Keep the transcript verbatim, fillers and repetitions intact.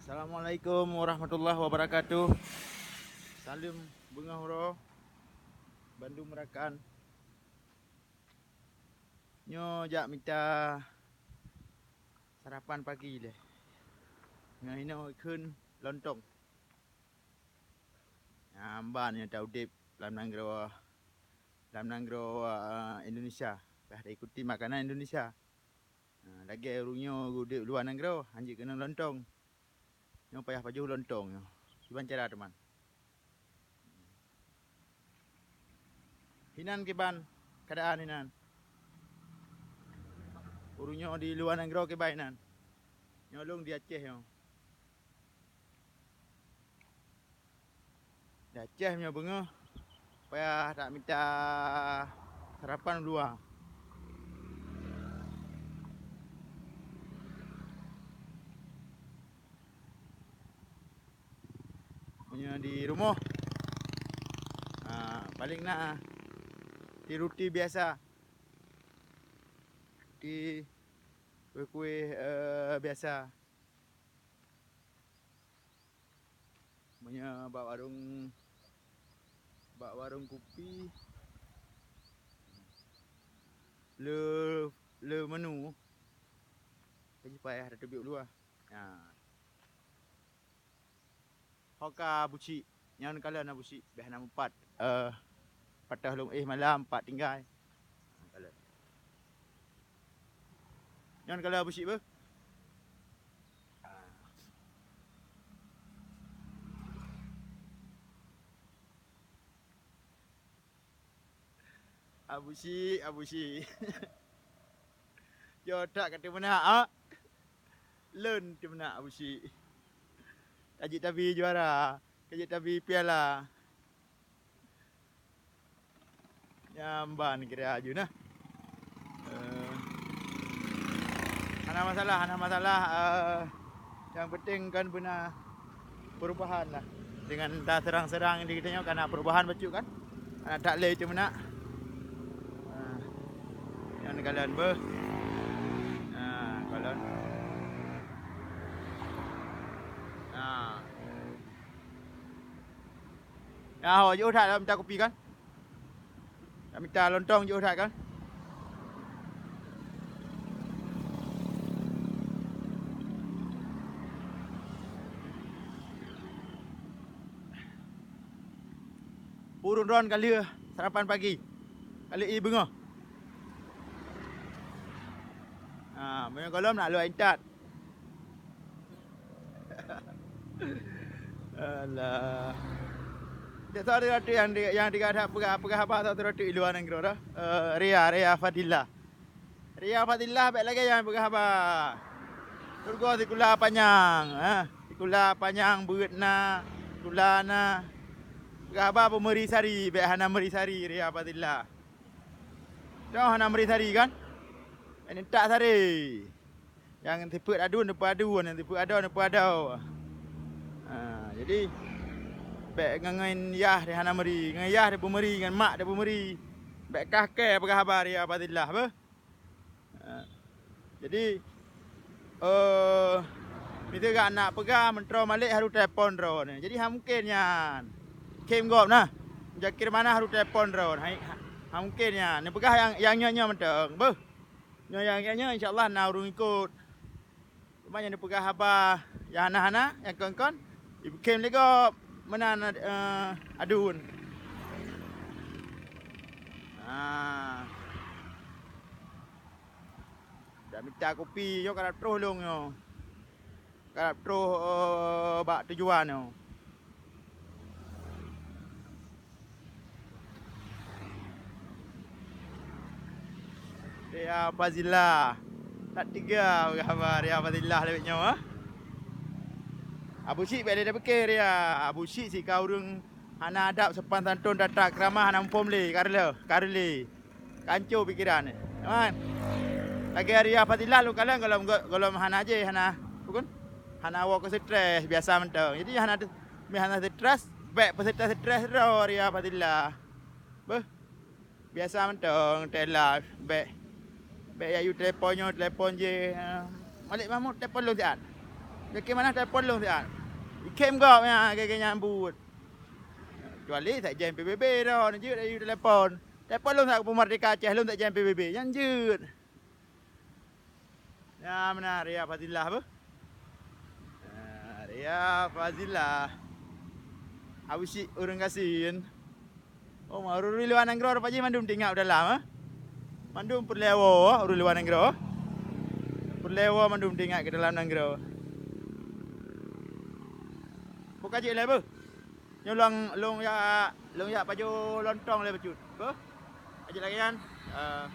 Assalamualaikum warahmatullahi wabarakatuh. Saleuem beungoh uroe bandum rakan. Nyoe jak mita sarapan pagi lé. Ngon inoe ikheun lontong. Nyan ban nyoe taudeb lam nanggroe, lam nanggroe, eh, Indonesia. Bah taikuti makanan Indonesia. Ha, lagèe ureueng nyoe udeb luwa nanggroe, hanjeuet keunoe lontong. Nyoe payah pajoh lontong nyoe. Kiban cara teuma. Hinan kiban keadaan hinan. Ureueng nyoe di luwa nanggroe kiban hinan. Nyoe lôn di Aceh nyoe. Di Aceh meunyoe beungoh, payah tak mita sarapan u luwa. Meunyoe di rumoh, ah, paléng na di ruti biasa. Ruti, kueh-kueh, eh, biasa. Meunyoe bak warong, bak warong kupi, le, le menu, ka jipayah tateubiet u luwa. Nyan. Ho ka bucik, nyan kalon na bucik, beh na mupat. Eh, patah lông éh malam, pat tinggai. Kalon. Nyan kalon bucik beuh. Abusyik, Abusyik. Yo tak ka teumeunak, ah. Lôn teumeunak Abusyik. Ka jeuet tabi juara, ka jeuet tabi piala. Nyan ban kira aju nah. Eh, hana masalah, hana masalah. Eh, nyang penting kan beuna perubahan lah. Dengan ta serang-serang di kita nyoe kana perubahan bacut kan. Hana that lé teumeunak. Ah, nyan kalon beuh. Ah, kalon. Ah. Ya, ho, jiôh that lam mita kupi kan? Lam mita lontong jiôh that kan? Ureueng droen ka lheueh sarapan pagi. Ka lheueh ié beungoh. Ha, meunyoe gohlom nak lôn intat. Alah. Cok saudara tu yang di, yang di, peugah, peugah haba saudara tu di luwa nanggroe dah. Eh, Ria, Ria Fadillah. Ria Fadillah bèk lagèe nyang peugah haba. Keureugoe sikula panyang, eh. Sikula panyang beuet na, sikula na. Peugah haba beumeuri sari, bèk hana meuri sari Ria Fadillah. Toh hana meuri sari kan? Bèk neutak sari. Nyang sifeuet aduen neupeuaduen, nyang sifeuet adoe neupeuadoe. Ha, jadi bèk ngon, ngon yah hana meuri, ngon yah beumeuri, ngon mak beumeuri. Bèk kah kèe peugah haba Ria Fadillah beuh. Ha. Jadi, eh, miseue gak nak peugah meuntro malek harôh telepon droeneuh. Jadi hana mungken nyan. Khém gob nah. Muzakir Manaf harôh telepon droeneuh. Hai, ha, hana mungken nyan. Neupeugah nyang, nyang nyoe-nyoe mantong. Beuh. Nyoe nyang, nyang nyoe insya Allah na ureueng ikot. Cuma nyang neupeugah haba nyang hana-hana, nyang kon-kon, ikhém lé gob meunan, eh, aduen. Ah. Dak mita kupi nyoe, karab troh lôn nyoe. Karab troh, eh, bak tujuan nyoe. Ria Fazila. That teuga haba Ria Fazila lawét nyoe, ah. Abusyik bèk lé tapike Ria. Abusyik sika ureueng hana adab, sopan santun, tata krama hana muphom lé, ka reuloh, ka reuloh. Ka hanco pikeran. Kan? Lagèe Ria Fazila lôn kalon gohlom, gohlom hana jih, hana, bukon? Hana woe keu stres, biasa mantong. Jadi hana, meuhana stres, bèk peustres-stres droe Ria Fazila. Beuh. Biasa mantong teuh live, bèk, bèk jak yue telepon nyoe, telepon jéh. Malik Mahmud telepon lôn siat. Keumanah telepon lôn siat. Ikhém gob nyan, keu nyan buet. Kecuali sekjen P B B dah, nyan jeuet ayue telepon. Telepon lôn siat keu Peumerdeka Aceh, lôn sekjen P B B. Nyan jeuet. Nyan meunan Ria Fazila beuh. Ah, Ria Fazila. Awisi ureueng gasien. Oh, ma ureueng luwa nanggroe rupa jih mandum tinggai u dalam, eh? Mandum peureulée woe, ureueng luwa nanggroe. Peureulée woe mandum tinggai keu dalam nanggroe. Buka jih lé beuh. Nyoe lôn, lôn jak, lôn jak pajoh lontong lé bacut. Beuh? Aja lagée nyan. Eh,